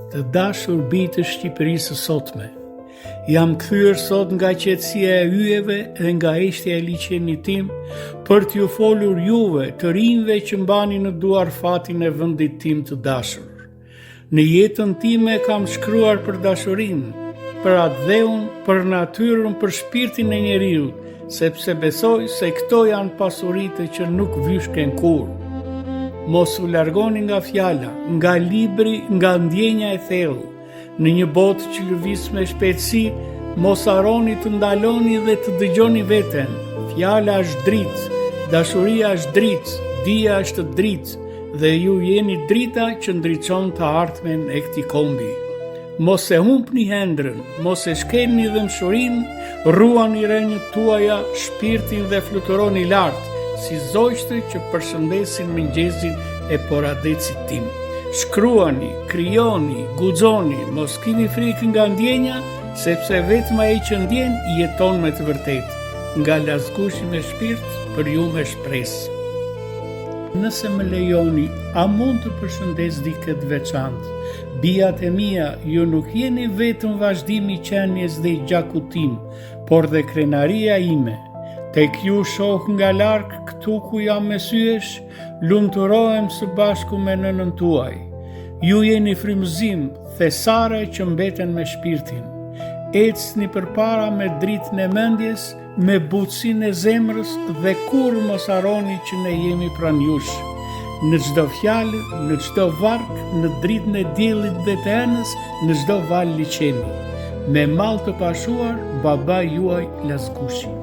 Të dashur bij të Shqipërisë së sotme, jam kthyer sot nga qetësia e yjeve dhe nga heshtja e liqenit tim për t'ju folur juve, të rinjve që mbani në duar fatin e vendit tim të dashur. Në jetën time kam shkruar për dashurinë, për atdheun, për natyrën, për shpirtin e njeriut, sepse besoj se këto janë pasuritë që nuk vyshken kurrë. Mos u largoni nga fjala, nga libri, nga ndjenja e thellë. Në një botë që lëviz me shpejtësi, mos harroni të ndaloni dhe të dëgjoni veten. Fjala është dritë, dashuria është dritë, dija është dritë dhe ju jeni drita që ndriçon të ardhmen e këtij kombi. Mos e humbni ëndrrën, mos e shkelni dhembshurinë, ruani rrënjët tuaja, shpirtin dhe fluturoni lart, si zogjtë që përshëndesin mëngjesin e Poradecit tim. Shkruani, krijoni, guxoni, mos kini frikë nga ndjenja, sepse vetëm ai që ndjen jeton me të vërtetë. Nga Lasgushi me shpirt, për ju me shpresë. Nëse më lejoni, a mund të përshëndes dikë të veçantë? Bijat e mia, ju nuk jeni vetëm vazhdim i qenies dhe i gjakut tim, por dhe krenaria ime. Tek ju shoh nga larg këtu ku jam mes yjesh, lumturohem së bashku me nënën tuaj. Ju jeni frymëzim, thesare që mbeten me shpirtin. Ecni përpara me dritën e mendjes, me butësinë e zemrës dhe kurrë mos harroni që ne jemi pranë jush. Në çdo fjalë, në çdo varg, në dritën e diellit dhe të hënës, në çdo valë liqeni. Me mall të pashuar, babai juaj Lasgushi.